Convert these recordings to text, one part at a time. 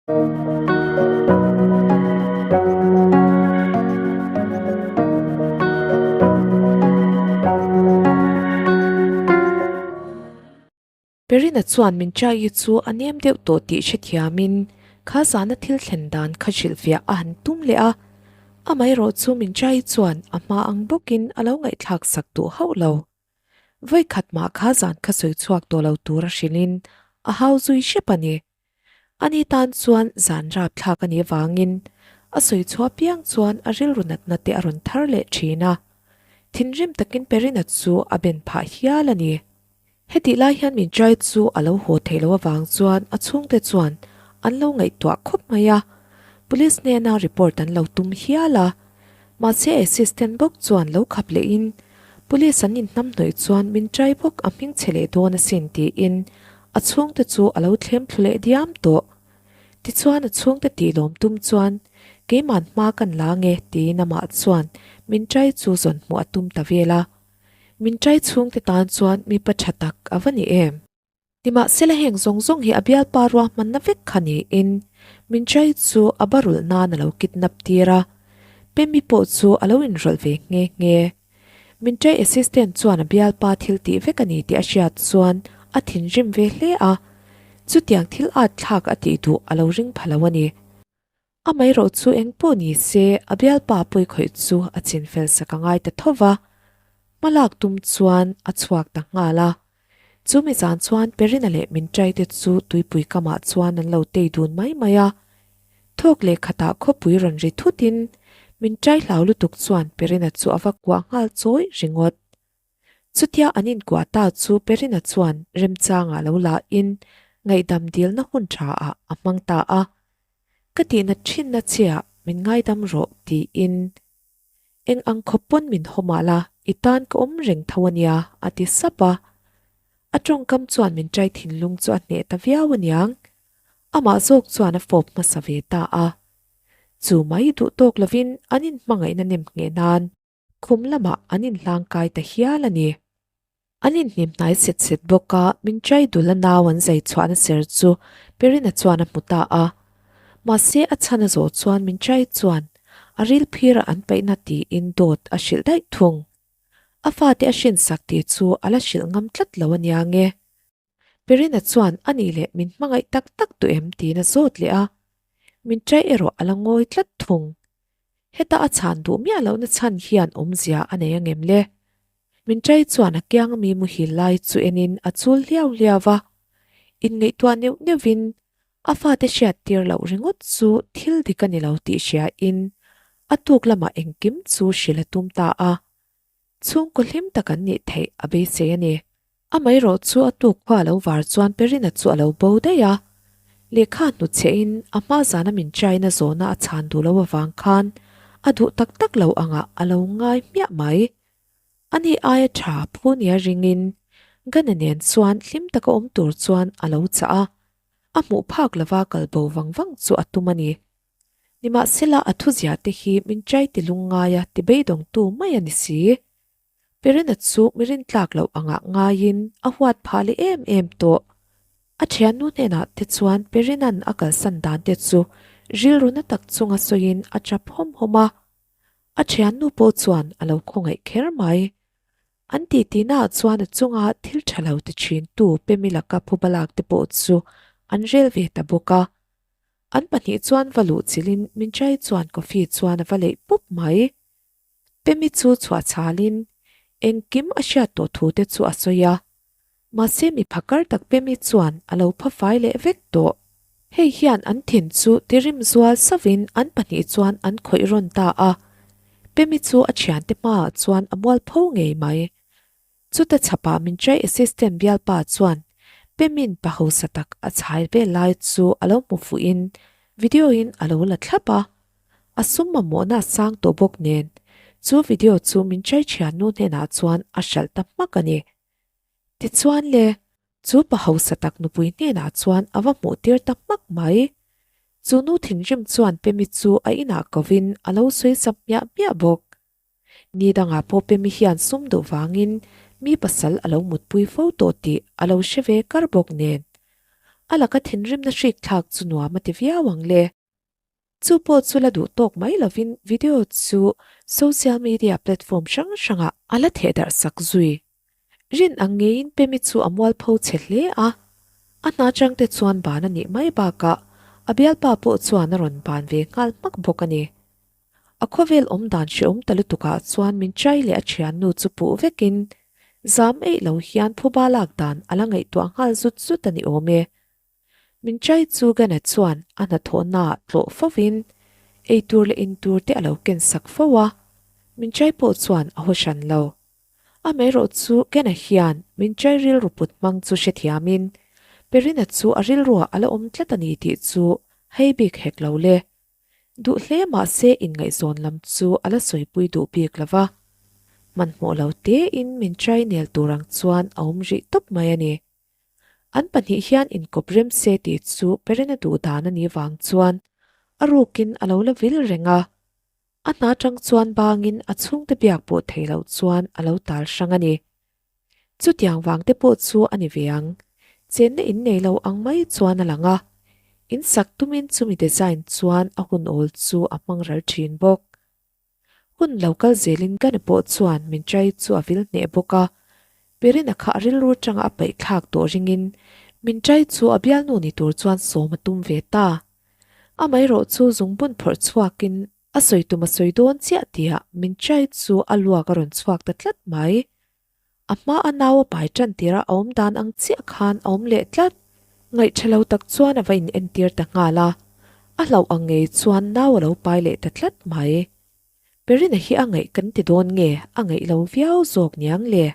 Perina chuan min chai chu a nem deuh tawh tih hrethiamin kha zana thil thlen dan kha hrilhfiah a han tum leh a, amaherawhchu min chai chuan a hma ang bawkin a lo ngaihthlak sak duh hauh lo. Vawi khat mah kha zan kha sawi chhuak tawh lo tur a hrilhin a hau zui hrep a ni. Ani tan chuan zan rap thlak a nih avangin a sawi chhuah piang chuan a rilru natna te a rawn thar leh thin a, thinrim takin Perina chu a ben phah hial a ni. Hetih lai hian min chai chu a lo haw theih loh avang chuan a chhungte chuan an lo ngaihtuah khawp mai a, police hnena report an lo tum hial a. Mahse assistant bawk chuan lo khap lehin police an inhnamhnawih chuan min chai bawk a hming chhe leh dawn asin tiin a chhungte chu a lo thlem thlu leh diam tawh. Tichuan a chhungte tih lawm tum chuan keiman hma kan la nge tiin amah chuan min chai chu zawn hmuh a tum ta vel a. Min chai chhungte tan chuan mipa tha tak a va ni em? Nimahsela heng zawng zawng hi a bialpa ruahmanna vek kha niin min chai chu a barulh nan a lo kidnap tir a, Pemi pawh chu a lo inrawlh ve nghe nghe. Min chai assistant chuan a bialpa thil tih vek a ni tih a hriat chuan a thinrim ve hle a, chutiang thil at thlak a tih duh a lo ring pha lo a ni. Amaherawh chu eng pawh ni se, a bialpa pawi khawih chu a chin fel sak a ngai ta tho va, hma lak tum chuan a chhuak ta nghal a. Chu mi zan chuan Perina leh Minṭaite chu tuipui kamah chuan an lo tei dun mai mai a. Thawk leh khatah khawpui rawn ri thutin Minṭai hlau lutuk chuan Perina chu a va kuah nghal chawi ringawt. Chutia an inkuah ta chu Perina chuan remchangah lo lahin ngaihdam dilna hun thaah a hmang ta a. Ka tihna thinna chiah min ngaidam rawh tiin eng ang khawp pawn min haw mah la i tan ka awm reng tho a nia a ti sap a. A tawngkam chuan min ṭai thinlung chu a hneh ta viau aniang. Amah zawk chuan a fawp hmasa ve ta a. Chu mai duh tawk lovin an inhmangaihna nem ngheh nan Khum lamah an inhlang kai ta hial a ni. An inhnim hnai set set bawk a, min chai dul a nau an zai chhuahna ser chu Perina chuan a hmu ta a. Mahse a chhan a zawh chuan min chai chuan a ril phira an paihna tiin dawt a hrilh daih thung. A fate a hrinsak tih chu a la hrilh ngam tlat lo a nia nge. Perina chuan a nih leh min hmangaih tak tak duh em tiin a zawt leh a, min chai erawh a la ngawi tlat thung. Heta a chhan duh miah lohna chhan hian awmzia a nei angem le? Min chai chuan a kiang ami muhil lai chu enin a chul hliau hliau va, inngaihtuah neuh neuhin a fate hriat tir loh ringawt chu thil dik a ni lo tih hriain a tuk lamah engkim chu hrilh a tum ta a. Chhungkaw hlim tak an nih theih a beisei a ni. Amaherawh chu a tuk khua a lo var chuan Perina chu a lo bo daih a. Lehkha hnuchhe in a hma zana min chaina zawhna a chhan duh lo avang khan a duh tak tak lo angah a lo ngai hmiah mai. Ani aia tha phu nia ringin Gana nen chuan hlim taka awm tur chuan a lo chah a. A hmuh phak lova kal bo vang vang chu a tum a ni. Nimahsela a thuzia te hi min chai ti lungngaia ti beidawngtu mai a ni si. Perina chu mi rintlak loh angah ngaiin a huat phah leh em em tawh. A thiannu hnenah te chuan Perina'n a kalsan dan te chu rilru na tak chunga sawiin a chap hawm hawm a. A thiannu pawh chuan a lo khawngaih kher mai. An titinaah chuan a chunga thil tha lo ti thintu Pemi laka phubalak te pawh chu an rel ve ta bawk a. An pahnih chuan va luh chilhin Minchai chuan coffee chuan a va leih pup mai. Pemi chu chhuah chhalin engkim a hriat tawh thu te chu a sawi a. Mahse mi phakar tak Pemi chuan a lo pha fai leh vek tawh. Hei hian an thin chu tirim zual sauhin an pahnih chuan an khawih rawn ta a. Pemi chu a thiante hmaah chuan a mual pho ngei mai. Chuta chhapah min trai assistant bialpa chuan Pemin pa hausa tak a chhai vel lai chu a lo hmu fuhin video in a lo la thlap a. A sum mamawhna a sang tawh bawk nen chu video chu min trai thiannu hnenah chuan a hralh ta hmak a ni. Tichuan le, chu pa hausa tak nupui hnenah chuan a va hmuh tir ta hmak mai. Chu nu thinrim chuan Pemi chu a inah kovin a lo sawi sam hmiah hmiah bawk. Ni dangah pawh Pemi hian sum duh vangin mi pasal a lo mutpui fo tawh tih a lo hre ve kar bawk nen. A laka thinrimna hrik thlak chu nuam a ti viau ang le. Chu pawh chu la duh tawk mai lovin video chu social media platform hrang hrangah a la theh darh sak zui. Rin ang ngeiin Pemi chu a mualpho chhe hle a, a hna changte chuan ban a nih mai bakah a bialpa pawh chuan a rawn ban ve nghal hmak bawk a ni. A khawvel awm dan hrehawm ta lutukah chuan min chai leh a thiannu chu puh vekin zam eih lo hian phuba lak dan a la ngaihtuah nghal zut zut a ni awm e. Min chai chu Gana chuan a hnathawhnaah tlawh fovin eitur leh intur te a lo ken sak fo a, min chai pawh chuan a haw hran lo. Amaherawh chu Gana hian min chai rilru put hmang chu hrethiamin Perina chu a rilruah a la awm tlat a ni tih chu hei bik hek lo le. Duh hle mahse inngaihzawn lam chu a la sawipui duh bik lo va, hmanhmawh lo tein min try nel tur ang chuan a awm rih tawp mai a ni. An pahnih hian inkawp rem se tih chu Perena duh dan a nih vang chuan a rukin a lo la vil reng a, a hna tang chuan bangin a chhungte biak pawh thei loh chuan a lo tal hrang a ni. Chutiang vang te pawh chu a ni ve ang. Chenna in nei lo ang mai chuan a lang a, in sak tumin chumi design chuan a hun awl chu a hmang ral thin bawk. Hun lo kal zelin ka ni pawh chuan min chai chu a vil hneh bawk a, Perina kha a rilru tanga a paih thlak tawh ringin min chai chu a bialnu ni tur chuan sawm a tum ve ta. Amaherawh chu zungbun phawrh chhuakin A sawi tum a sawi dawn chiah tihah min chai chu a luak a rawn chhuak ta tlat mai. A hma a nau a pai tan tirh a awm dan ang chiah khan a awm leh tlat. Ngaihṭha lo tak chuan a va in entir ta nghal a, a hlauh ang ngei chuan nau a lo pai leh ta tlat mai. Perina hi a ngaih kan ti dawn nge a ngaih lo viau zawk niang le.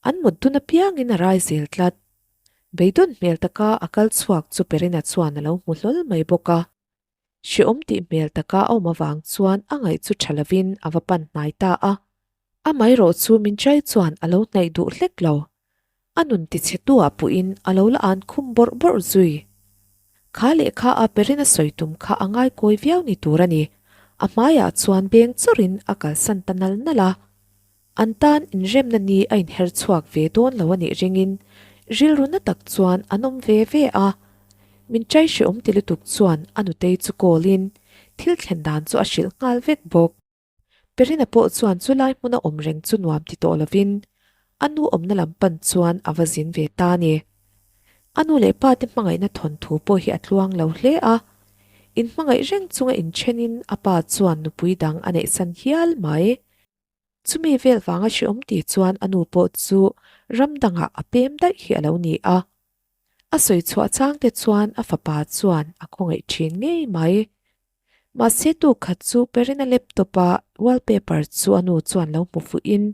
An mut dun apiangin a rai zel tlat. Beidawn hmel taka a kal chhuak chu Perina chuan a lo hmu hlawl mai bawk a. Hrehawm tih hmel taka a awm avang chuan a ngaih chu tha lovin a va pan hnai ta a. Amaherawh chu min chai chuan a lo hnaih duh hlek lo. A nun tichhe tuah puhin a lo la an khum bawrh bawrh zui. Kha lehkha a perin a sawi tum kha a ngai kawi viau ni tur a ni. A hmaiah chuan beng chawrhin a kalsan ta nal nal a. An tan inremna ni a inher chhuak ve dawn lo a nih ringin rilru na tak chuan an awm ve ve a. Min chai hrehawm ti lutuk chuan a nutei chu call in thil thlen dan chu a hrilh nghal vek bawk. Perina pawh chuan chu lai hmuna awm reng chu nuam ti tawh lovin a nu awmna lam pan chuan a va zin ve ta a ni. A nu leh pa te hmangaihna thawnthu pawh hi a tluang lo hle a, inhmangaih reng chunga inthenin a pa chuan nupui dang a neihsan hial mai. Chumi vel vanga hrehawm ti chuan a nu pawh chu ram dangah a pem daih hi a lo ni a. A sawi chhuah chang te chuan a fapa chuan a khawngaih thin ngei mai. Mahse tu khat chu Perina laptop a wallpaper chu a nu chuan lo hmu fuhin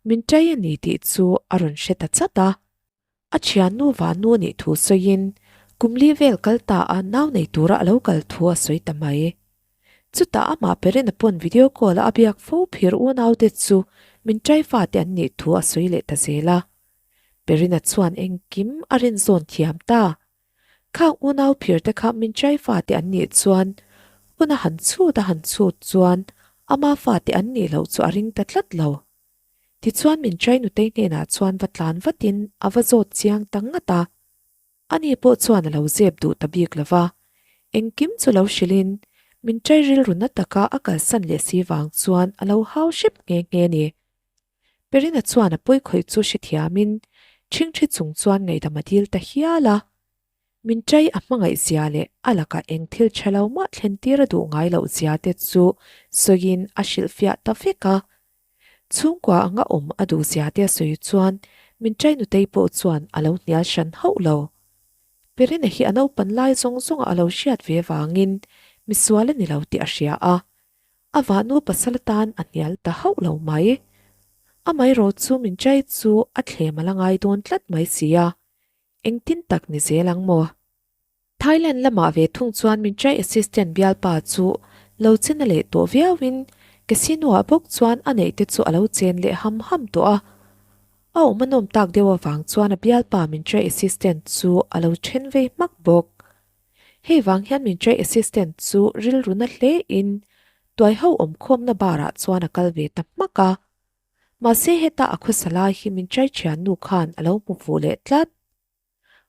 min ṭai a ni tih chu a rawn hre ta chat a. A thiannu Vanu nih thu sawiin kum li vel kal ta a nau nei tura a lo kal thu a sawi ta mai. Chutah amah Perina pawn video call a a biak fo phir unaute chu min ṭai fate an nih thu a sawi leh ta zel a. Perina chuan engkim a rinzawn thiam ta. Khang unau phir te kha min ṭai fate an nih chuan hun a han chhut a han chhut chuan ama fate an nih loh chu a ring ta tlat lo. Tichuan min chai nutei hnenah chuan va tlan vatin a va zawt chiang ta ngat a. Ani pawh chuan a lo zep duh ta bik lo va, engkim chu lo hrilhin min chai rilru na taka a kalsan leh si vang chuan a lo hau hrep nghe nghe a ni. Perina chuan a pawi khawih chu hrethiamin ṭhingṭhi chung chuan ngaihdam a dil ta hial a. Min chai a hmangaih zia leh a lakah eng thil tha lo mah thlen tir a duh ngai loh zia te chu sawiin a hrilhfiah ta vek a. Chhungkua anga awm a duh zia te a sawi chuan min chai nutei pawh chuan a lo hnial hran hauh lo. Perina hi a naupan lai zawng zawnga a lo hriat ve vangin misual a ni lo tih a hria a, a vahnu pasal atan a hnial ta hauh lo mai. Amaherawh chu min chai chu a thlem a la ngai dawn tlat mai si a, Engtin tak ni zel ang maw? Thailand lamah ve thung chuan min try assistant bialpa chu lo chen a leh tawh viauin casino ah bawk chuan a neih te chu a lo chen leh ham ham tawh a. A awm a nawm tak deuh avang chuan a bialpa min try assistant chu a lo then vei hmak bawk. Hei vang hian min try assistant chu rilru na hle in tuai ho awmkhawmna bar ah chuan a kal ve ta hmak a. Mahse heta a khawsa lai hi min chai thiannu khan a lo hmu fuh leh tlat.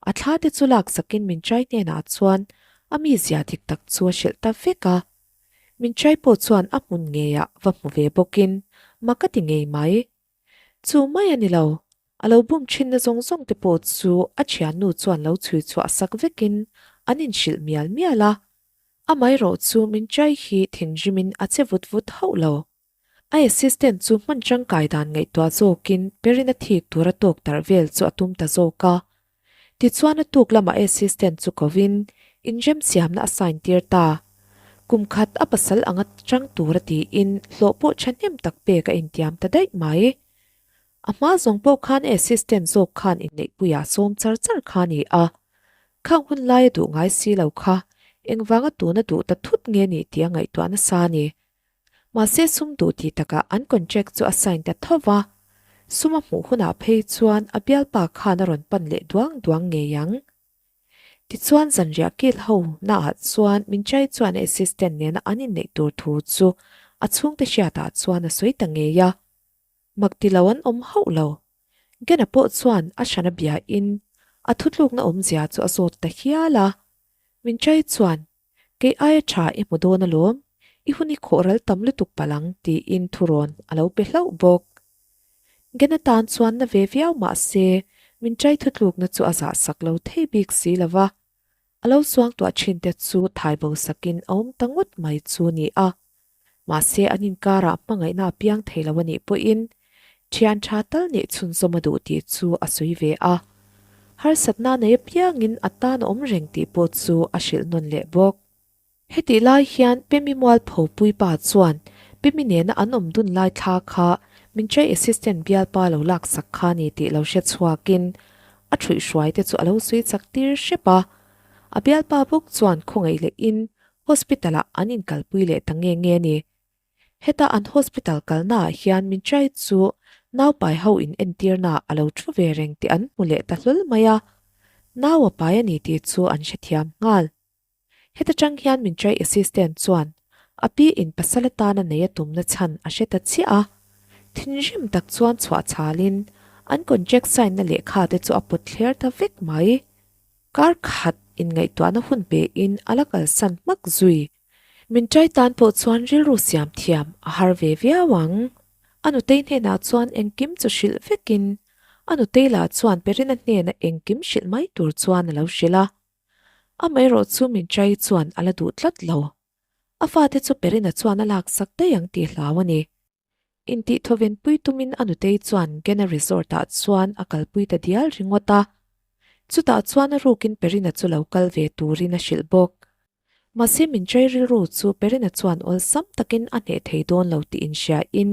A thla te chu laksakin min chai hnenah chuan a mizia dik tak chu a hrilh ta vek a. Min chai pawh chuan a hmun ngeiah va hmu ve bawkin mak a ti ngei mai. Chu mai a ni lo, a lo bum thinna zawng zawng te pawh chu a thiannu chuan lo chhui chhuah sak vekin an inhrilh mial mial a. Amaherawh chu min chai hi thinrimin a che vut vut hauh lo. A assistant chu hman tangkai dan ngaihtuah zawkin Perina thik tura tawk tarh vel chu a tum ta zawk a. Tichuan a tuk lamah assistant chu kovin inremsiamna a sign tir ta. Kum khat a pasal anga chang tura tiin hlawh pawh thahnem tak pek a intiam ta daih mai. A hma zawng pawh khan assistant zawk khan inneihpuiah sawm char char kha a ni a. Khang hun laia duh ngai si lo kha engvanga tuna duh ta thut nge ni tih a ngaihtuah nasa a ni. Mahse sum duh tih takah an contract chu a sign ta tho va, sum a hmuh hunah phei chuan a bialpa khan a rawn pan leh duang duang ngei ang. Tichuan zanriah kil ho naah chuan Minchai chuan a assistant nena an inneih tur thu chu a chhungte hriatah chuan a sawi ta ngei a. Mak ti lo an awm hauh lo. Gena pawh chuan a hran a biain a thutlukna awmzia chu a zawt ta hial a. Minchai chuan Kei aia tha i hmu dawn alawm, i hun i khawh ral tam lutuk palh ang tiin thurawn a lo pe hlauh bawk. Gena tan chuan na ve viau mah se min chai thutlukna chu a zah sak lo thei bik si lo va, a lo suangtuah thin te chu thai bo sakin a awm ta ngawt mai chu ni a. Mahse an inkarah hmangaihna a piang thei lo a nih pawhin thian tha tal neih chhunzawm a duh tih chu a sawi ve a. Harsatna nei apiangin a tan a awm reng tih pawh chu a hrilh nawn leh bawk. Hetih lai hian Pemi Mualpho puipa chuan Pemi nena an awm dun lai thla kha Minchai assistant bialpa lo laksak kha ni tih lo hre chhuakin a ṭhuihhruai te chu a lo sawi chak tir hrep a. A bialpa bawk chuan khawngaih lehin Hospital ah an inkalpui leh ta nge nge a ni. Heta an hospital kalna ah hian Minchai chu naupai ho in entirna a lo thu ve reng tih an hmu leh ta hlawl mai a, nau a pai a ni tih chu an hrethiam nghal. Heta tang hian Minchai assistant chuan a pi in pasal atana nei a tumna chhan a hre ta chiah a, thinrim tak chuan chhuah chhalin an contract sign na lehkha te chu a pawt thler ta vek mai. Kar khat inngaihtuahna hun pein a la kalsan hmak zui. Min ṭai tan pawh chuan rilru siam thiam a har ve viau ang. A nutei hnenah chuan engkim chu hrilh vekin a nutei lah chuan Perina hnena engkim hrilh mai tur chuan a lo hrilh a. Amaherawh chu min ṭai chuan a la duh tlat lo. A fate chu Perina chuan a laksak daih ang tih hlau a ni. Intih thawvenpui tumin a nutei chuan Gena Resort ah chuan a kalpui ta dial ringawt a. Chutah chuan a rukin Perina chu lo kal ve turin a hrilh bawk. Mahse min chei rilru chu Perina chuan awlsam takin a hneh thei dawn lo tih inhriain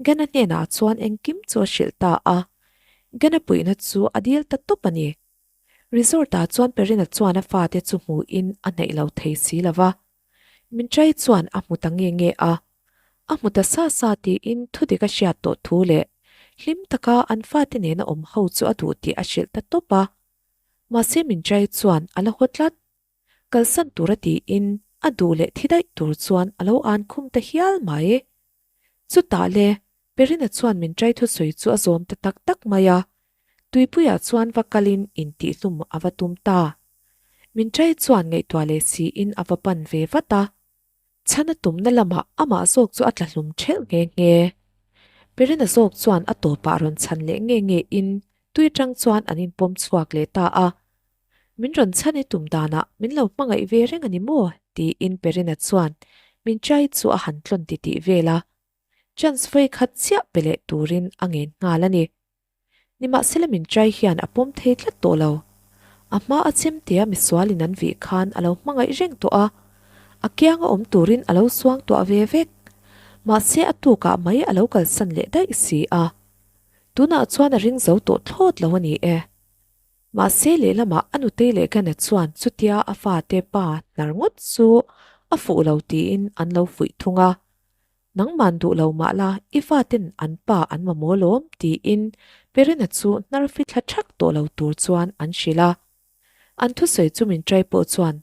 Gena hnenah chuan engkim chu a hrilh ta a. Gena puihna chu a dil ta tawp a ni. Resort ah chuan Perina chuan a fate chu hmuhin a hnaih lo thei si lo va. Min chai chuan a hmu ta nge nge a, a hmu ta sa sa tiin thudik a hriat tawh thu leh hlim taka an fate nena awm ho chu a duh tih a hrilh ta tawp a. Mahse min chai chuan a la haw tlat. Kalsan tura tiin a duh leh thi daih tur chuan a lo an khum ta hial mai. Chutah le, Perina chuan min chai thusawi chu a zawm ta tak tak mai a, Tuipuiah chuan va kalin intihhlum a va tum ta. Min chai chuan ngaihtuah leh siin a va pan ve vat a. Chhan a tumna lamah amah zawk chu a tla hlum ṭhelh nghe nghe. Perina zawk chuan a tawpah rawn chhan leh nge nge in tui aṭang chuan an inpawm chhuak leh ta a. Min rawn chhan i tum danah min lo hmangaih ve reng a ni maw? tiin Perina chuan min chai chu a han tlawn titih vel a. Chance vawi khat chiah pe leh turin a ngen nghal a ni. Nimahsela min chai hian a pawm thei tlat tawh lo. A hma a chemtea misualin an vih khan a lo hmangaih reng tawh a, a kianga awm turin a lo suang tuah ve vek. Mahse a tukah mai a lo kalsan leh daih si a. Tunah chuan a ring zo tawh thlawt lo a ni e. Mahse lehlamah a nutei leh Gana chuan chutia a fate pa hnar ngawt chu a fuh lo tiin an lo fuih thung a. Nangman duh lo mah la, i faten an pa an mamawh lawm, tiin Perina chu hnar fi thla thak tawh lo tur chuan an hrilh a. An thusawi chu min trai pawh chuan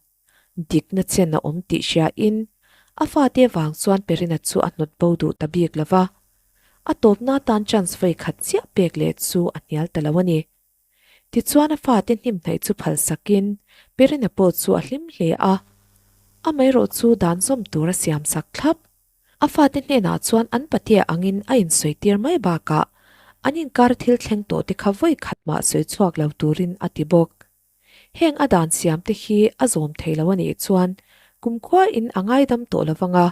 dikna chen a awm tih hriain a fate vang chuan Perina chu a hnawt bo duh ta bik lo va. A tawpna tan chance vawi khat chiah pek leh chu a hnial ta lo a ni. Tichuan a fate hnimhnaih chu phalsakin Perina pawh chu a hlim hle a, amaherawh chu dan zawm tur a siamsak thlap. A fate hnenah chuan an patea angin a insawitir mai bakah an inkar thil thleng tawh te kha vawi khat mah sawi chhuak lo turin a ti bawk. Heng a dan siam te hi a zawm thei lo a nih chuan kumkhua in a ngaidam tawh lo vang a,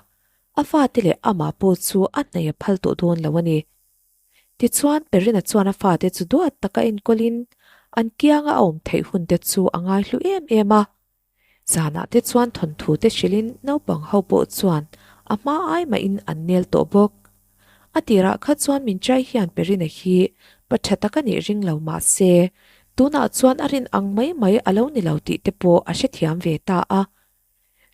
a fate leh amah pawh chu a hnaih a phal tawh dawn lo a ni. Tichuan Perina chuan a fate chu duat taka enkawlin an kianga a awm theih hun te chu a ngaihlu em em a. Zanah te chuan thawnthu te hrilhin naupang ho pawh chuan a hma ai mahin an nel tawh bawk. A tirah kha chuan Minchai hian Perina hi pa tha tak a nih ring lo mah se, tunah chuan a rin ang mai mai a lo ni lo tih te pawh a hrethiam ve ta a.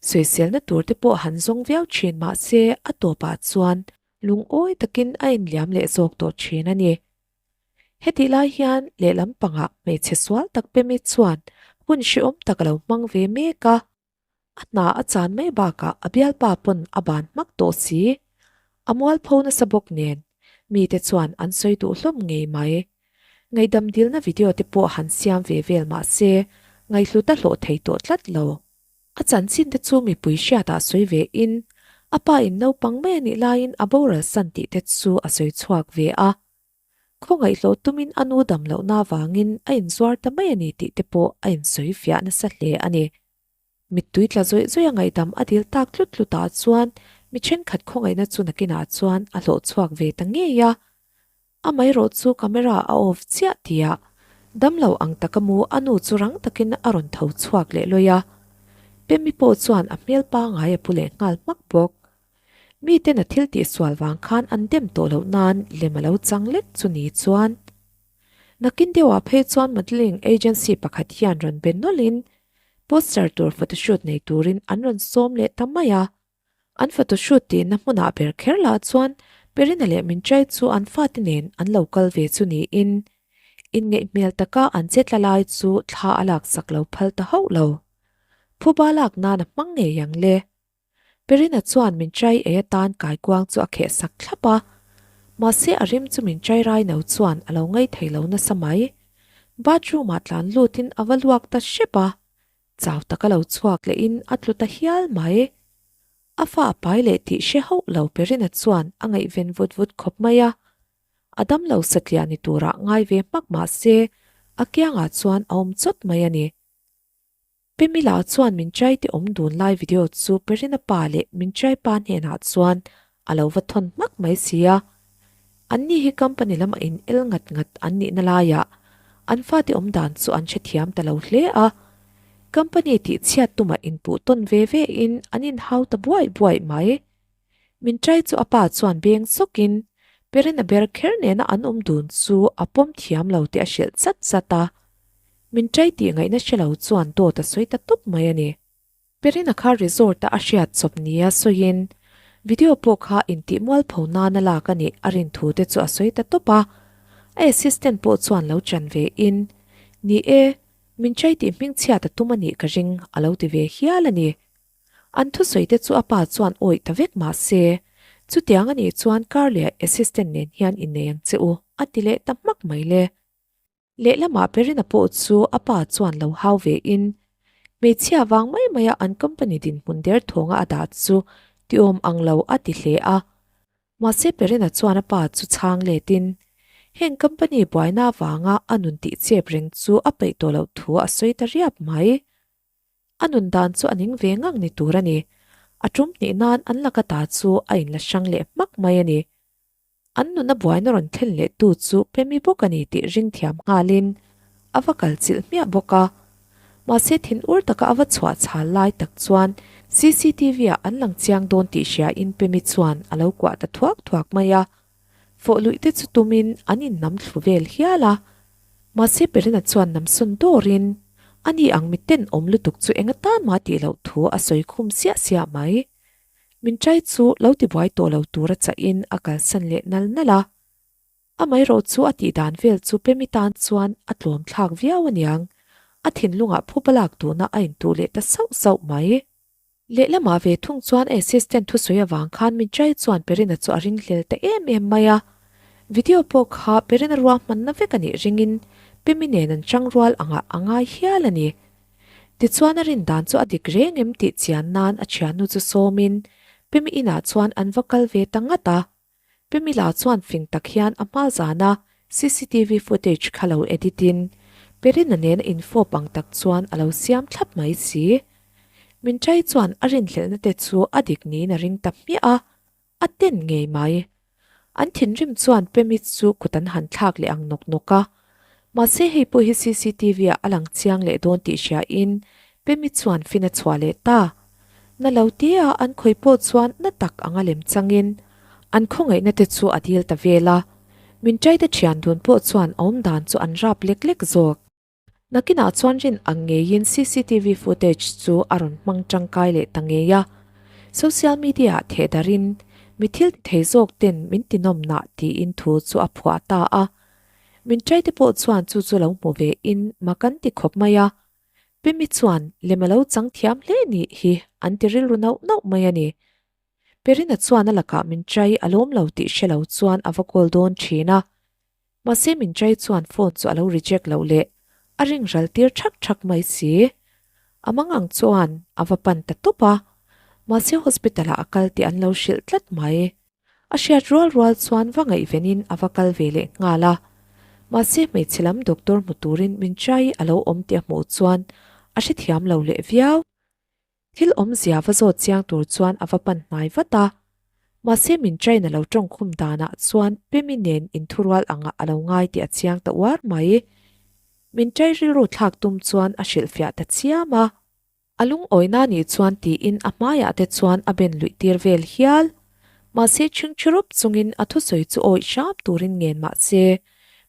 Sawiselna tur te pawh han zawng viau thin mah se a tawpah chuan lungawi takin a inliam leh zawk tawh thin a ni. Hetih lai hian lehlam pangah hmeichhe sual tak Pemi chuan hun hrehawm tak a lo hmang ve mek a. A hna a chan mai bakah a bialpa pawn a ban hmak tawh si. A mualpho nasa bawk nen mite chuan an sawi duh hlawm ngei mai. Ngaihdam dilna video te pawh han siam ve vel mah se ngaihhlut a hlawh thei tawh tlat lo. A chanchin te chu mipui hriatah sawi ve in a pa in naupang mai a nih laiin a boral san tih te chu a sawi chhuak ve a. Khawngaihloh tumin a nu dam lohna avangin a inzuar ta mai a ni tih te pawh a insawi fiah nasa hle a ni. Mittui tla zawih zawih a ngaihdam a dil tak tlut tlut ah chuan mi thenkhat khawngaihna chu nakinah chuan a hlawh chhuak ve ta ngei a. Amaherawh chu camera a off chiah tihah damlo ang taka mu a nu chu rang takin a rawn tho chhuak leh lawih a. Pemi pawh chuan a hmel pangai a pu leh nghal hmak bawk. Miten a thil tih sual vang khan an dem tawh loh nan lem a lo chang lek chu ni chuan. Nakin deuhah phei chuan modelling agency pakhat hian rawn be nawlhin poster tur photoshoot nei turin an rawn sawm leh ta mai a. An photoshoot tihna hmunah ber kher lah chuan Perina leh Minchai chu an fate nen an lo kal ve chu niin inngeih hmel taka an che tla lai chu thla a laksak lo phal ta hauh lo. Phuba lak nan a hmang ngei ang le. Perina chuan min chai ei atan kaikuang chu a kheh sak thlap a, mahse a rim chu min chai rai no chuan a lo ngaih thei lo nasa mai. Bathroom ah tlan lutin a va luak ta hrep a, chau taka lo chhuak lehin a tlu ta hial mai. A fa a pai leh tih hre hauh lo Perina chuan a ngaihven vut vut khawp mai a, a damlo satliah ni turah ngai ve hmak mahse a kiangah chuan a awm chawt mai a ni. Pemila chuan min chai te awm dun lai video chu Perina pa leh min chai pa hnenah chuan a lo va thawn hmak mai si a. Anni hi company lama in el ngat ngat an nihna laiah an fate awm dan chu an hrethiam ta lo hle a. Company tih chhiat tumah inpuh tawn ve ve in an inhau ta buaih buaih mai. Min chai chu a pa chuan beng sawkin Perina ber kher nena an awm dun chu a pawm thiam lo tih a hrilh chat chat a. Min chai tih ngaihna hre lo chuan dawt a sawi ta tawp mai a ni. Perina kha resort a a hriat chawp nia sawiin video pawh kha intih mualpho nana lak a nih a rin thu te chu a sawi ta tawp a. A assistant pawh chuan lo chan ve in, Ni e, min chai tih hmingchhiat a tum a nih ka ring a lo ti ve hial a ni. An thusawi te chu a pa chuan awih ta vek mah se, chutiang a nih chuan car leh assistant nen hian innei ang che u a ti leh ta hmak mai le. Lehlamah Perina pawh chu a pa chuan lo hau ve in, hmeichhia vang mai maia an company dinhmun derthawnga a dah chu tiawm ang lo a ti hle a. Mahse Perina chuan a pa chu chhang letin, heng company buaina avanga a nun tih chep reng chu a peih tawh loh thu a sawi ta riap mai. A nun dan chu a ning ve ngang ni tur a ni. A tum hnih nan an laka ta chu a inla hrang leh hmak mai a ni. An nuna buaina rawn thlen leh tu chu Pemi bawk a ni tih ring thiam nghalin a va kal chilh hmiah bawk a. Mahse thin ur taka a va chhuah chhal lai tak chuan CCTV ah an lang chiang dawn tih hriain Pemi chuan a lo kuah ta thuak thuak mai a. Fawh luih te chu tumin an innam thlu vel hial a. Mahse Perina chuan namsawn dawrin ani ang miten awm lutuk chu eng atan mah tih loh thu a sawi khum siah siah mai. Min chai chu lo ti buai tawh lo tura chahin a kalsan leh nal nal a. Amaherawh chu a tih dan vel chu Pemi tan chuan a tlawm thlak viau aniang, a thinlungah phuba lak duhna a intuh leh ta sauh sauh mai. Lehlamah ve thung chuan a assistant thusawi avang khan min chai chuan Perina chu a ringhlel ta em em mai a. Video pawh kha Perina ruahmanna vek a nih ringin. Pemi nen an changrual angah a ngai hial a ni. Tichuan a rin dan chu a dik reng em tih chian nan a thiannu chu sawmin Pemi inah chuan an va kal ve ta ngat a. Pemi lah chuan fing tak hian a hma zana cctv footage kha lo edit in Perina nen a infawp ang tak chuan a lo siam thlap mai si. Minchai chuan a rinhlelhna te chu a dik niin a ring ta hmiah a, a ten ngei mai. An thinrim chuan Pemi chu kut an han thlak leh ang nawk nawk a. Mahse hei pawh hi cctv ah a lang chiang leh dawn tih hria in Pemi chuan fin a chhuah leh ta. Na lo te a an khawi pawh chuan na tak anga lem changin an khawngaihna te chu a dil ta vel a. Min ṭaite ṭhian dun pawh chuan a awmdan chu an rap lek lek zawk. Nakinah chuan rin ang ngeiin cctv footage chu a rawn hmang tangkai leh ta ngei a. Social media ah theh darin mi thil ti thei zawk ten min ti nawm nah tiin thu chu a phuah ta a. Min ṭaite pawh chuan chu chu lo hmu ve in mak an ti khawp mai a. Pemi chuan lem a lo chang thiam hle nih hi an ti rilru nauh nauh mai a ni. Perina chuan a lakah min chai a lawm lo tih hre lo chuan a va call dawn thin a. Mahse min chai chuan phone chu a lo reject loh leh a ring ral tir thak thak mai si. A mangang chuan a va pan ta tawp a. Mahse hospital ah a kal tih an lo hrilh tlat mai. A hriat rual rual chuan va ngaihvenin a va kal ve leh nghal a. Mahse hmeichhe lam doctor hmu turin min chai a lo awm tih a hmuh chuan a hrethiam lo leh viau. Thil awmzia va zawt chiang tur chuan a va pan hnai vat a. Mahse min train a lo tawngkhum danah chuan Pemi nen inthurual angah a lo ngai tih a chiang ta uar mai. Min trai rilru thlak tum chuan a hrilhfiah ta chiam a. A lungawina nih chuan tiin a hmaiah te chuan a ben luih tir vel hial. Mahse chhingchhirup chungin a thusawi chu awih hram turin ngen mahse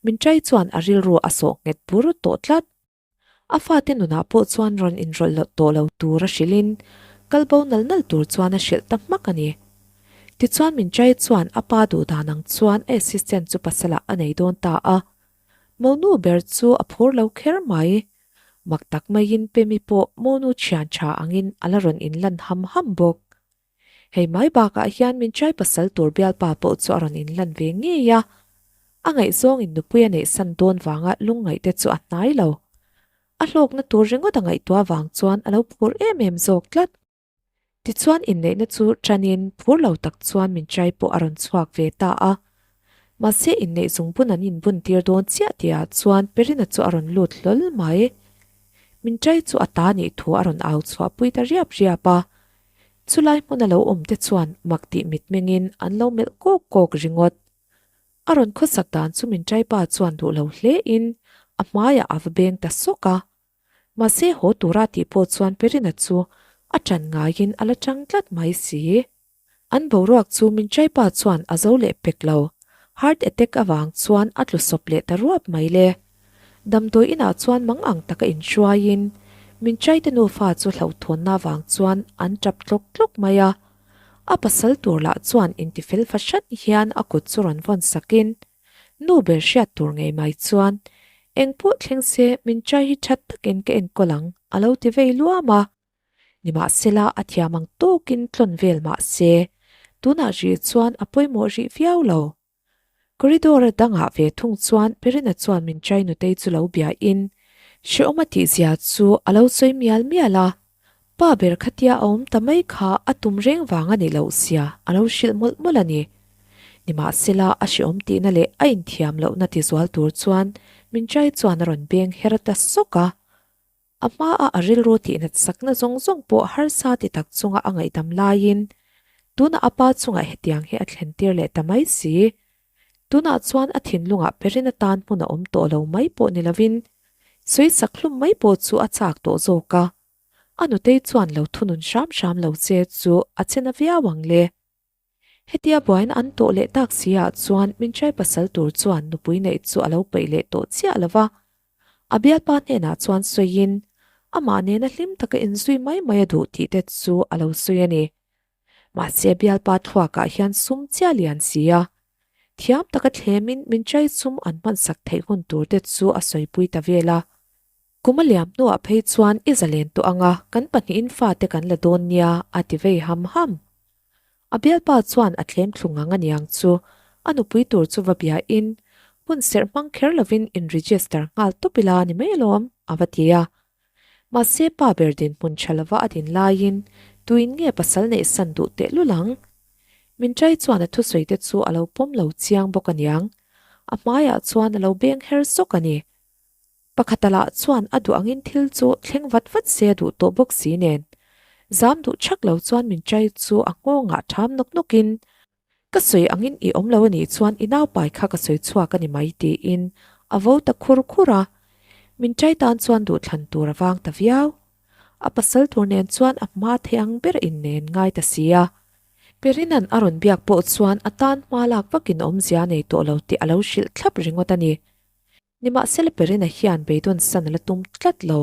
min trai chuan a rilru a sawh nghet bur tawh tlat. A fate nunah pawh chuan rawn inrawlh loh tawh lo tur a hrilhin kal bo nal nal tur chuan a hrilh ta hmak a ni. Tichuan min chai chuan a pa duh dan ang chuan a assistant chu pasalah a nei dawn ta a. Monu ber chu a phur lo kher mai. Mak tak maiin Pemi pawh monu thian tha angin a la rawn inlan ham ham bawk. Hei mai bakah hian min chai pasal tur bialpa pawh chu a rawn inlan ve ngei a. A ngaihzawngin nupui a neihsan dawn vanga lungngaih te chu a hnai lo. A hlawkna tur ringawt a ngaihtuah vang chuan a lo phur em em zawk tlat. Tichuan inneihna chu tanin phur lo tak chuan min chai pawh a rawn chhuak ve ta a. Mahse inneih zungbun an inbun tir dawn chiah tihah chuan Perina chu a rawn lut hlawl mai. Min chai chu a ta nih thu a rawn au chhuahpui ta riap riap a. Chulai hmuna lo awm te chuan mak tih mitmengin an lo melh kawk kawk ringawt. A rawn khawsak dan chu min ṭaipa chuan duh lo hle in a hmaiah a va beng ta sawk a. Mahse haw tura tih pawh chuan Perina chu a ṭan ngaiin a la ṭang tlat mai si. An boruak chu min ṭaipa chuan a zo leh pek lo. Heart attack avang chuan a tlu sawp leh ta ruap mai le. Damdawi inah chuan mang ang taka inhruaiin min chaite nufa chu hlauhthawnna vang chuan an tap tlawk tlawk mai a. A pasal tur lah chuan intifel fahran hian a kut chu rawn vawn sakin nu ber hriat tur ngei mai chuan eng pawh thleng se min chai hi that takin ka enkawl ang a lo ti vei luam a. Nimahsela a thiam ang tawkin tlawn vel mah se tunah rih chuan a pawimawh rih viau lo. Corridor a dangah ve thung chuan Perina chuan min chai nutei chu lo bia in hrehawm a tih zia chu a lo sawi mial mial a, pa ber khatia a awm ta mai kha a tum reng vang a nih loh zia a lo hrilh mawlh mawlh a ni. Nimahsela a hrehawm tihna leh a inthiam lohna tizual tur chuan min chai chuan a rawn beng her ta sawk a. A hmaa a rilru tihnat sakna zawng zawng pawh harsa ti tak chunga a ngaihdam laiin tunah a pa chungah hetiang hi a thlen tir leh ta mai si. Tunah chuan a thinlungah perin atan hmun a awm tawh lo mai pawh ni lovin sawisak hlum mai pawh chu a chak tawh zawk a. A nutei chuan lo thunun hram hram lo che chu a che na viau ang le. Hetia buaina an tawh leh tak si ah chuan Minchai pasal tur chuan nupui neih chu a lo peih leh tawh chiah lo va. A bialpa hnenah chuan sawiin amah nena hlim taka inzui mai mai a duh tih te chu a lo sawi a ni. Mahse bialpa thluakah hian sum chiah lian si a, thiam taka thlemin Minchai sum an hmansak theih hun tur te chu a sawipui ta vel a. Kum a liam hnuah phei chuan i zalen tawh anga kan pahnihin fate kan la dawn nia a ti vei ham ham. A bialpa chuan a thlem thlu ngang aniang chu a nupui tur chu va biain Hun serh hmang kher lovin in register nghal tawp ila ni mai alawm, a va ti a. Mahse pa ber dinhmun tha lova a din laiin tuin nge pasal neih san duh tehlul ang? Minchai chuan a thusawi te chu a lo pawm lo chiang bawk aniang. A hmaiah chuan a lo beng her sawk a ni. Pakhata lah chuan a duh angin thil chu thleng vat vat se a duh tawh bawk si nen. Zam duh chak lo chuan Minchai chu a nghawngah tham nawk nawkin, Ka sawi angin i awm lo a nih chuan i naupai kha ka sawi chhuak a ni mai tiin a vo ta khur khur a. Min ṭai tan chuan duhthlan tur a vang ta viau. A pasal tur nen chuan a hma thei ang ber in nen ngai ta si a. Perina'n a rawn biak pawh chuan a tan hma lak vakin awmzia nei tawh lo tih a lo hrilh thlap ringawt a ni. Nimahsela Perina hian beidawn san a la tum tlat lo.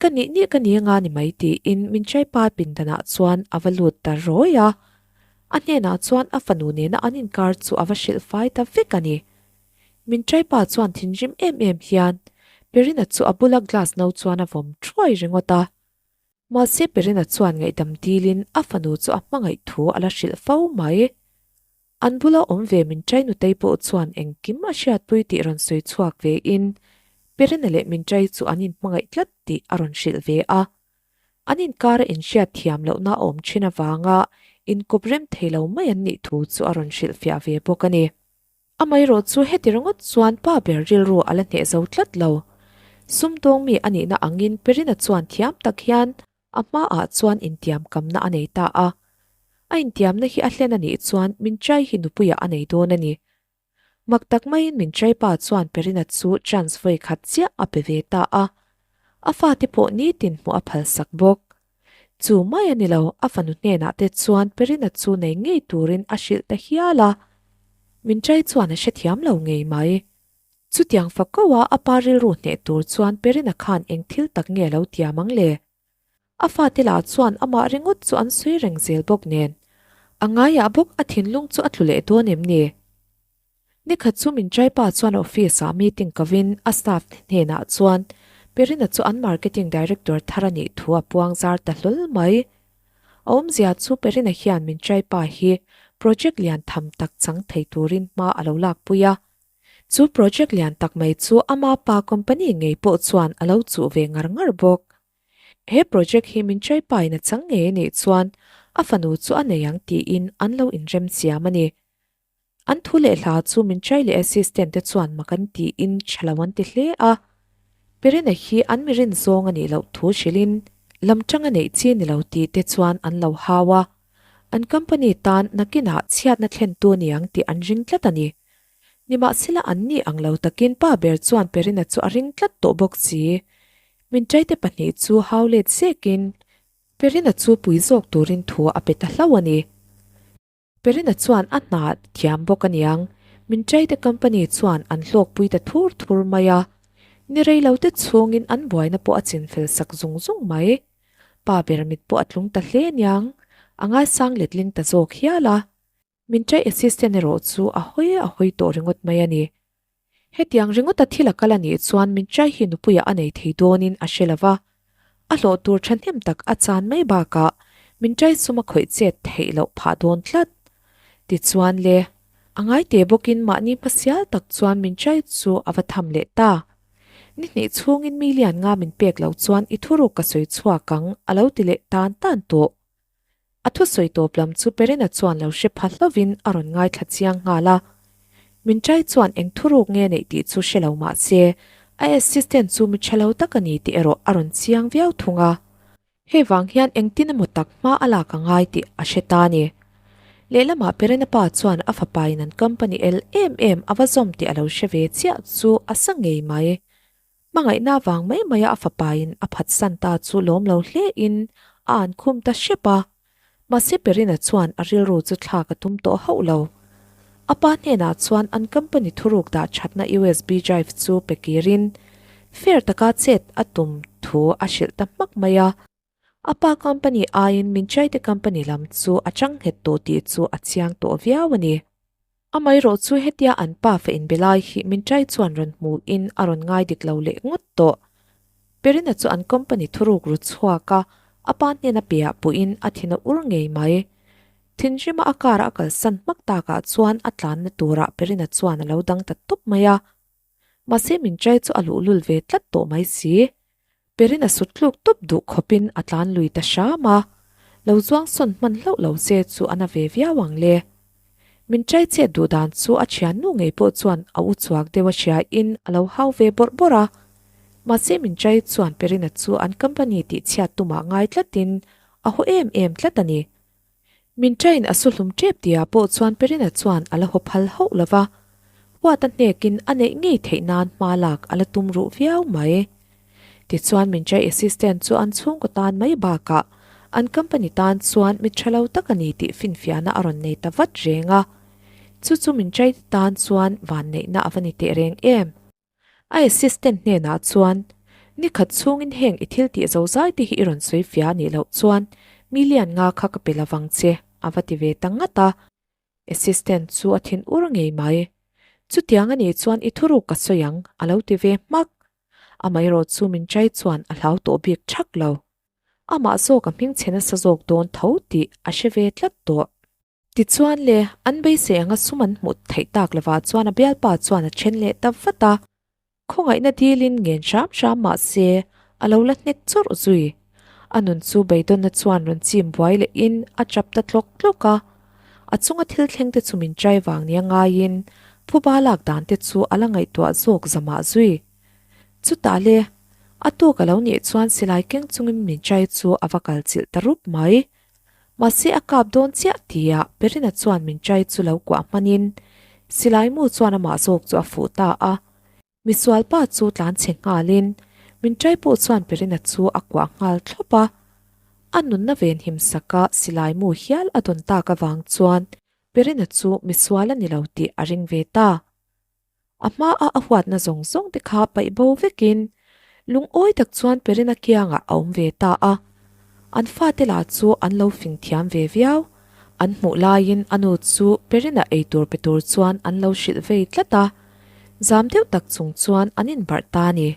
Ka nih nih ka ni anga ni mai tiin min chaipa pindanah chuan a va lut ta rawi a. A hnenah chuan a fanu nena an inkar chu a va hrilh fai ta vek a ni. Min chaipa chuan thinrim em em hian Perina chu a bula glass no chuan a vawm thuai ringawt a. Mahse Perina chuan ngaihdam dilin a fanu chu a hmangaih thu a la hrilh fo mai. An bula awm ve Minchai nutei pawh chuan engkim a hriatpui tih rawn sawi chhuak ve in Perina leh Minchai chu an inhmangaih tlat tih a rawn hrilh ve a. An inkara inhriat thiam lohna a awm thin avanga inkawp rem thei lo mai an nih thu chu a rawn hrilhfiah ve bawk a ni. Amaherawh chu heti ringawt chuan pa ber rilru a la hneh zo tlat lo. Sumdawng mi a nihna angin Perina chuan thiam tak hian a hmaah chuan intiamkamna a nei ta a. A intiamna hi a hlen a nih chuan Minchai hi nupuiah a nei dawn a ni. Mak tak maiin Minchai pa chuan Perina chu chance vawi khat chiah a pe ve ta a. A fate pawh nitin hmuh a phalsak bawk. Chu mai a ni lo, a fanu hnenah te chuan Perina chu nei ngei turin a hrilh ta hial a. Minchai chuan a hrethiam lo ngei mai. Chutiang fa ko a a pa rilru hneh tur chuan Perina khan eng thil tak nge a lo tiam ang le? A fate lah chuan amah ringawt chu an sawi reng zel bawk nen. A ngaiah bawk a thinlung chu a tlu leh dawn em ni? Nikhat chu min Chaipa chuan office ah meeting kovin a staff te hnenah chuan Perina chu an marketing director thar a nih thu a puang zar ta hlawl mai. A awmzia chu Perina hian min Chaipa hi project lian tham tak chang thei turin hma a lo lakpui a. Chu project lian tak mai chu ama pa company ngei pawh chuan a lo chuh ve ngar ngar bawk. He project hi min chaipain a chang ngei a nih chuan a fanu chu a nei ang tiin an lo inrem chiam a ni. An thu leh hla chu min chai leh assistant te chuan mak an tiin tha lo an ti hle a. Perina hi an mi rin zawng a nih loh thu hrilhin lam tang a neih chi ni lo tih te chuan an lo hau a. An company tan nakinah chhiatna thlentu a ni ang tih an ring tlat a ni. Nimahsela an nih ang lo takin pa ber chuan Perina chu a ring tlat tawh bawk si. Minchaite pahnih chu hau let zekin Perina chu pui zawk turin thu a pe ta hlauh a ni. Perina chuan a hna thiam bawk aniang, Minchaite company chuan an hlawkpui ta thur thur mai a. Ni rei lo te chhungin an buaina pawh a chinfel sak zung zung mai. Pa ber mit pawh a tlung ta hle aniang, a ngaisang letling ta zawk hial a. Min ṭaih assistant erawh chu a hawi a hawi tawh ringawt mai a ni. Hetiang ringawta thil a kal a nih chuan min ṭai hi nupuiah a nei thei dawnin a hre lo va, a hlawh tur ṭhahnem tak a chan mai bakah min ṭai sum a khawih chet theih loh phah dawn tlat. Tichuan le, a ngai te bawkin mahni hmasial tak chuan min ṭai chu a va tham leh ta. Ni hnih chhungin mi lian nga min pek loh chuan i thuruk ka sawi chhuak ang a lo ti leh tan tan tawh. A thusawi tawp lam chu Perina chuan lo hre pha hlovin a rawn ngaithla chiang nghal a. Minchai chuan eng thuruk nge neih tih chu hre lo mah se, a assistant chu mi tha lo tak a ni tih erawh a rawn chiang viau thung a. Hei vang hian engtin emaw tak hma a lak a ngai tih a hre ta a ni. Lehlamah Perina pa chuan a fapain an company el em em a va zawm tih a lo hre ve chiah chu a sa ngei mai. Hmangaihna vang mai maia a fapain a phatsan ta chu lawm lo hlein a an khum ta hrep a. Mahse Perina chuan a rilru chu thlak a tum tawh hauh lo. A pa hnenah chuan an company thuruk dah thatna USB drive chu pe kirin fair taka chet a tum thu a hrilh ta hmak mai a. A pa company aiin Minchaite company lam chu a chang nghet tawh tih chu a chiang tawh viau a ni. Amaherawh chu hetia an pa fa inbe lai hi Minchai chuan rawn hmuhin a rawn ngai dik lo leh ngawt tawh. Perina chu an company thuruk ru chhuak a, a pa hnena piah puhin a thin a ur ngei mai. Thinrima a car a kalsan hmak takah chuan a tlanna turah Perina chuan a lo dang ta tawp mai a. Mahse min chai chu a luhlul ve tlat tawh mai si. Perin a sut tluk tawp duh khawpin a tlan lui ta hram a, lo zuang sawn hman hlauh lo che chu a na ve viau ang le. Min chai chet duh dan chu a thiannu ngei pawh chuan a u chhuak deuh a hriain a lo hau ve bawrh bawrh a. Mahse min chai chuan Perina chu an company tih chhiat tumah ngai tlatin a haw em em tlat a ni. Min train a su hlum tep tia pawh chuan Perina chuan a la haw phal hauh lo va, huat a hnekin a neih ngei theih nan hma lak a la tum ruh viau mai. Tichuan min trai assistant chu an chhungkaw tan mai bakah an company tan chuan mi tha lo tak a ni tih finfiahna a rawn nei ta vat reng a, chu chu min trai te tan chuan vanneihna a va ni teh reng em. A assistant hnenah chuan, Ni khat chhungin heng i thil tih zozai te hi i rawn sawi fia anih loh chuan million nga kha ka pe lovang che, a va ti ve ta ngat a. Assistant chu a thin ur ngei mai. Chutiang anih chuan i thuruk ka sawi ang, a lo ti ve hmak. Amaherawh chu min chai chuan a hlau tawh bik thak lo. Amah zawk a hming chhe nasa zawk dawn tho tih a hre ve tlat tawh. Tichuan le, an beisei anga sum an hmuh theih tak lovah chuan a bialpa chuan a then leh ta vat a. Khawngaihna dilin ngen hram hram mah se, a lo la hnek chawrh zui. A nun chu beidawnna chuan rawn chim buai lehin a chap ta tlawk tlawk a. A chunga thil thleng te chu min chai vang nia ngaiin phuba lak dan te chu a la ngaihtuah zawk zamah zui. Chutah le, a tuk a lo nih chuan silai keng chungin min chai chu a va kal chilh ta rup mai. Mahse a kap dawn chiah tia Perina chuan min chai chu lo kuah hmanin silai mu chuan amah zawk chu a fuh ta a. Misualpa chu tlan chhe nghalin min chai pawh chuan Perina chu a kuah nghal thlawp a. A nunna venhim saka silai mu hial a dawn tak avang chuan Perina chu misual a ni lo tih a ring ve ta. A hmaa a huatna zawng zawng te kha paih bo vekin lungawi tak chuan Perina kiangah a awm ve ta a. An fate lah chu an lo fing thiam ve viau. An hmuh laiin a nu chu Perina eitur pe tur chuan an lo hrilh vei tlat a. Zam deuh tak chung chuan an inbarh ta a ni.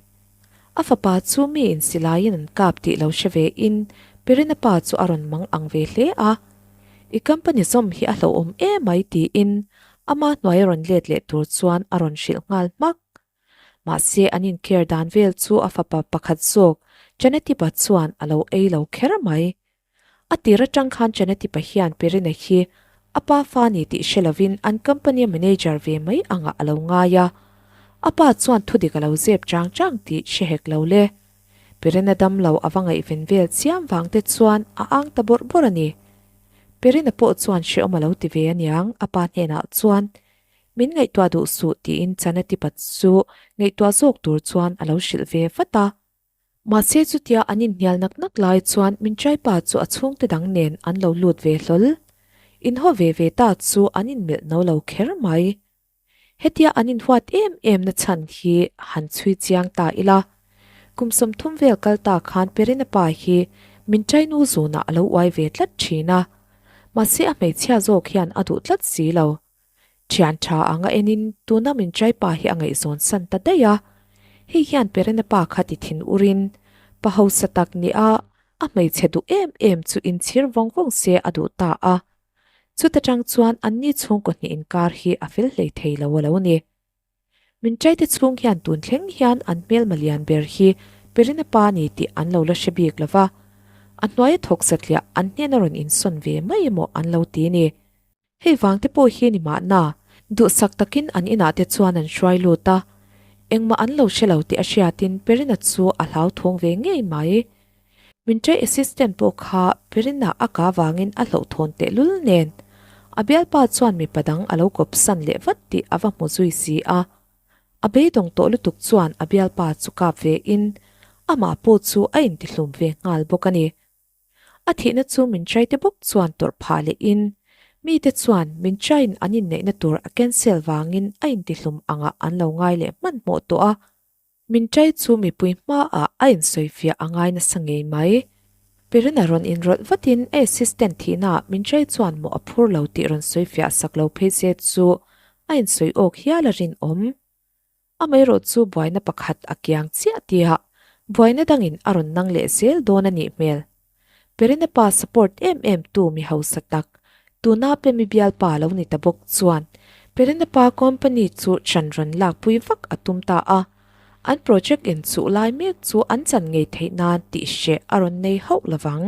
A fapa chu mi insilaiin an kap tih lo hre vein Perina pa chu a rawn mang ang ve hle a. I company zawm hi a hlauhawm emai tiin ama hnuai a rawn let leh tur chuan a rawn hrilh nghal hmak. Mahse an inker dan vel chu a fapa pakhat zawk Chanatipa chuan a lo ei lo kher mai. A tir atang khan Chanatipa hian Perina hi a pa fa ni tih hre lovin an company a manager ve mai angah a lo ngai a. A pa chuan thudik a lo zep chang chang tih hre hek lo le. Perina dam lo a va ngaihven vel chiam vang te chuan a ang ta bawrh bawrh a ni. Perina pawh chuan hrehawm a lo ti ve aniang a pa hnenah chuan min ngaihtuah duh suh tiin Chanatipa chu ngaihtuah zawk tur chuan a lo hrilh ve vat a. Mahse chutia an inhnial nak nak lai chuan min ṭaipa chu a chhungte dang nen an lo lut ve hlawl. Inhaw ve ve ta chu an inmelh no lo kher mai. Hetia an inhuat em em na chhan hi han chhui chiang ta ila. Kum 30 vel kal ta khan Perina pa hi min ṭainu zunah a lo uai ve tlat ṭhin a. Mahse a hmeichhia zawk hian a duh tlat si lo. Ṭhian ṭha anga enin tuna min ṭaipa hi a ngaihzawn san ta daih a. Hei hian Perina pa kha ti thin urin pa hausa tak nia a hmeichhe duh em em chu inchhir vawng vawng se a duh ta a. Chuta tang chuan anni chhungkaw hnih inkar hi a fel hlei thei lo a lo ni. Min ṭaite chhung hian tun thleng hian an hmelma lian ber hi Perina pa ni tih an lo la hre bik lo va, a hnuaia thawk satliah an hnena rawn insawn ve mai emaw an lo ti ni. Hei vang te pawh hi ni mahna, duhsak takin an inah te chuan an hruai lut a, engmah an lo hre lo tih a hriatin Perina chu a hlauthawng ve ngei mai. Min ṭei assistant pawh kha Perina a ka vangin a hlauhthawn tehlul nen a bialpa chuan mipa dang a lo kawpsan leh vat tih a va hmu zui si a. A beidawng tawh lutuk chuan a bialpa chu kap ve in amah pawh chu a intihlum ve nghal bawk a ni. A thihna chu min ṭaite bawk chuan tawrh phah leh in mite chuan min ṭaiin an inneihna tur a cancel vangin a intihlum angah an lo ngai leh hmanhmawh tawh a. Min ṭai chu mipui hmaah a insawifiah a ngai nasa ngei mai. Perina rawn inrawlh vatin a assistant thihnaah min ṭai chuan mawh a phur lo tih rawn sawifiah sak lo phei se chu a insawi awk hial a rinawm. Amaherawh chu buaina pakhat a kiang chiah tihah buaina dangin a rawn nang leh zel dawn a nih hmel. Perina pa support em em tu mi hausa tak, tuna Pemi bialpa lo ni ta bawk chuan Perina pa company chu ṭan rawn lakpui vak a tum ta a. An project inchuh lai mek chu an chan ngei theih nan tih hreh a rawn nei hauh lovang.